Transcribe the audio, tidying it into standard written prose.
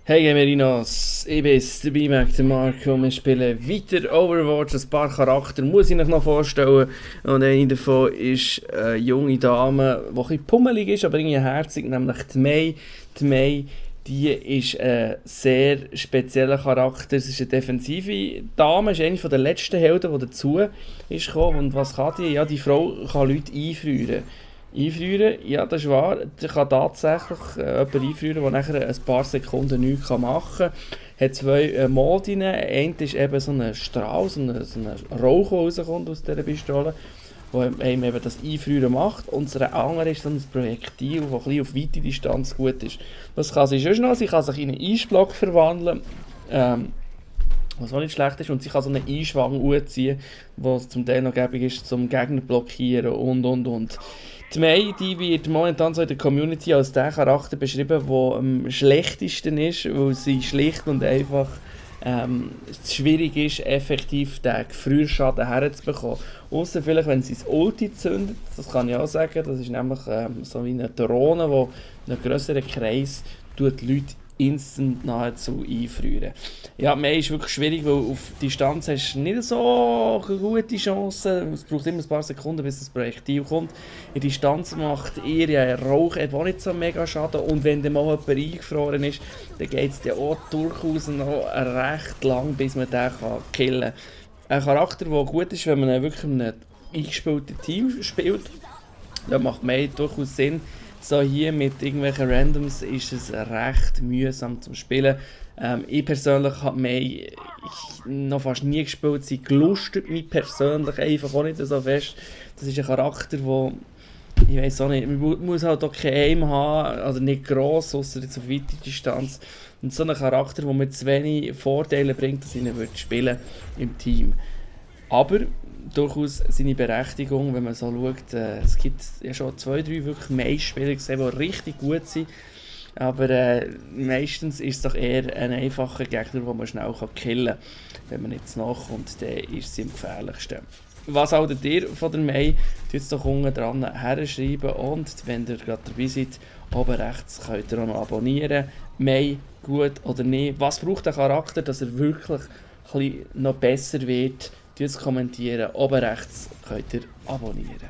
Hey Gemerinos, ich bin's, der B-Mac, der Marco, und wir spielen weiter Overwatch. Ein paar Charakter muss ich euch noch vorstellen. Und eine davon ist eine junge Dame, die ein bisschen pummelig ist, aber irgendwie herzig, nämlich die Mei. Die Mei, die ist ein sehr spezieller Charakter. Sie ist eine defensive Dame, ist eine der letzten Helden, die dazu ist gekommen. Und was kann die? Ja, die Frau kann Leute einfrieren. Einfrieren, ja, das ist wahr. Ich kann tatsächlich jemanden einfrieren, der nachher ein paar Sekunden nichts machen kann. Hat zwei Modi. Eine ist eben so ein Strahl, so ein Rauch, der rauskommt aus dieser Pistole, wo einem eben das Einfrieren macht. Und das andere ist so ein Projektil, das ein bisschen auf weite Distanz gut ist. Was kann sie sonst noch? Sie kann sich in einen Eisblock verwandeln. Was auch nicht schlecht ist. Und sie kann so einen Einschwang ziehen, was zum Teil noch gäbig ist, zum Gegner blockieren und. Die Mei, die wird momentan so in der Community als der Charakter beschrieben, der am schlechtesten ist, weil sie schlicht und einfach es schwierig ist, effektiv den Gefrierschaden herzubekommen. Ausser vielleicht, wenn sie das Ulti zündet, das kann ich auch sagen, das ist nämlich so wie eine Drohne, die in einem grösseren Kreis tut die Leute instant nahezu einfrieren. Ja, Mei ist wirklich schwierig, weil auf Distanz hast du nicht so gute Chancen. Es braucht immer ein paar Sekunden, bis das Projektil kommt. In Distanz macht ihr ja Rauch auch nicht so mega Schaden. Und wenn dann mal jemand eingefroren ist, dann geht es ja auch durchaus noch recht lang, bis man den killen kann. Ein Charakter, der gut ist, wenn man wirklich in einem eingespielten Team spielt, da macht Mei durchaus Sinn. So hier mit irgendwelchen Randoms ist es recht mühsam zum Spielen. Ich persönlich habe Mei noch fast nie gespielt. Sie gelustet mich persönlich einfach auch nicht so fest. Das ist ein Charakter, der, ich weiß auch nicht, man muss halt auch kein Aim haben, also nicht gross, außer jetzt auf weite Distanz. Und so ein Charakter, der mir zu wenig Vorteile bringt, dass ich ihn spielen im Team. Aber durchaus seine Berechtigung, wenn man so schaut. Es gibt ja schon 2, 3 wirklich Mei-Spieler gesehen, die richtig gut sind. Aber meistens ist es doch eher ein einfacher Gegner, den man schnell killen kann. Wenn man jetzt nachkommt, dann ist sie am gefährlichsten. Was haltet ihr von der Mei? Tut es doch unten dran herschreiben. Und wenn ihr gerade dabei seid, oben rechts könnt ihr auch noch abonnieren. Mei, gut oder nicht? Was braucht der Charakter, dass er wirklich ein bisschen noch besser wird? Kommentieren. Oben rechts könnt ihr abonnieren.